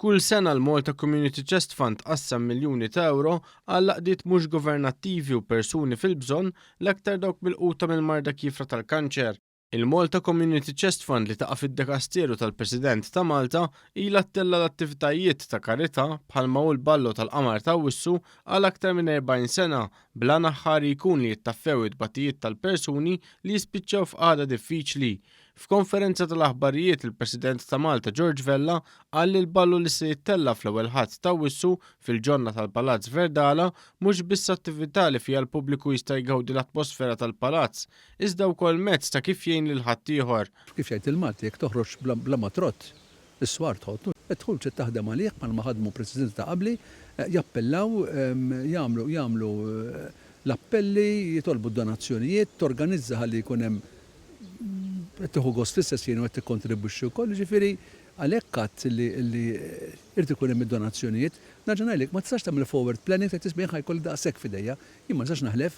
Kull sena l-Malta Community Chest Fund tqassam miljuni ta' ewro għall-għaqdiet mhux governattivi u persuni fil-bżonn, l-aktar dawk milquta mill-marda kiefra tal-kanċer. Il-Malta Community Chest Fund li taqa' fid-dekasteru tal-President ta' Malta ilha ttella' l-attivitajiet ta' karità bħalma hu l-Ballo tal-Qamar t'Awwissu għal aktar minn 40 sena bl-għan aħħari jkun li jittaffew it-tbatijiet tal-persuni li jispiċċaw f'qagħda diffiċli. F'konferenza tal-aħbarijiet il-President ta' Malta George Vella qal li l-ballu li se jittella' fl-ewwel Ħadd t'Awwissu fil-ġonna tal-Palazz Verdala mhux biss attività li fiha l-pubbliku jista' jgawdi l-atmosfera tal-palazz, iżda wkoll mezz ta' kif jgħin lil ħaddieħor. Kif jgħid il-Malti, jekk toħroġ bla ma trott, is-swar tħott. Id-dħul trid taħdem għalih bħalma ħadmu presidenti ta' qabli, jappellaw, jagħmlu jagħmlu l-appelli, jitolbu d-donazzjonijiet, torganizza ħalli jkun hemm qed tieħu gost fl-istess ħin u qed tikkontribwixxi wkoll, jiġifieri għalhekk għedt li li irid ikun hemm id-donazzjonijiet. Nerġa' ngħidlek, ma tistax tagħmel forward planning tgħid isma' jien ħa jkolli daqshekk f'idejja. Jien ma nistax naħlef.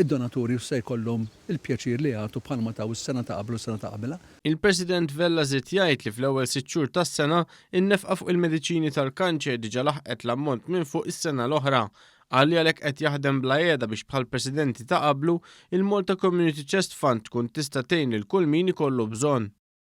Id-donaturi se jkollhom il-pjaċir li jagħtu bħalma taw is-sena ta' qabel u s-sena ta' qabilha. Il-President Vella żied jgħid li fl-ewwel sitt xhur tas-sena, in-nefqa fuq il-mediċini tal-kanċer diġà laħqet l-ammont minn fuq is-sena l-oħra. Qal li għalhekk qed jaħdem bla qiegħda biex bħall-presidenti ta' qablu, il-Malta Community Chest Fund tkun tista' tgħin lil kull min ikollu bżonn.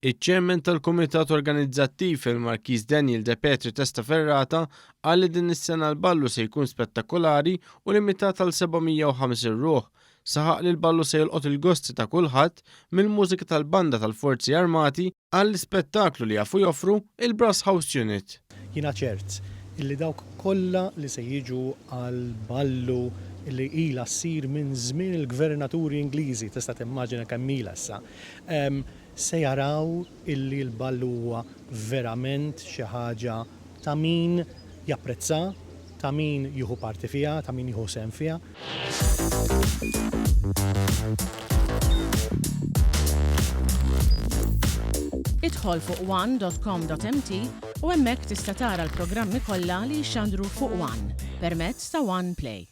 Iċ-Chairman tal-Kumitat Organizzattiv, il-Markiż Daniel De Petri Testaferrata, qal li din is-sena l-ballu se jkun spettakolari u limitat għal 750 ruħ. Saħaq li l-ballu se jolqot il-gosti ta' kulħadd, mill-mużika tal-banda tal-Forzi Armati għall-ispettaklu li jafu joffru il-Brass House Unit. Jiena ċert illi dawk kollha li se jiġu għall-ballu li ilha ssir minn żmien il-gvernaturi Ingliżi, tista' timmaġina kemm ilha issa, se jaraw illi l-ballu huwa verament xi ħaġa ta' min japprezza, ta' min jieħu parti fiha, ta' min jieħu sehem fiha. Idħol fuq one.com.mt u hemmhekk tista' tara l-programmi kollha li jixxandru fuq One permezz ta' One Play.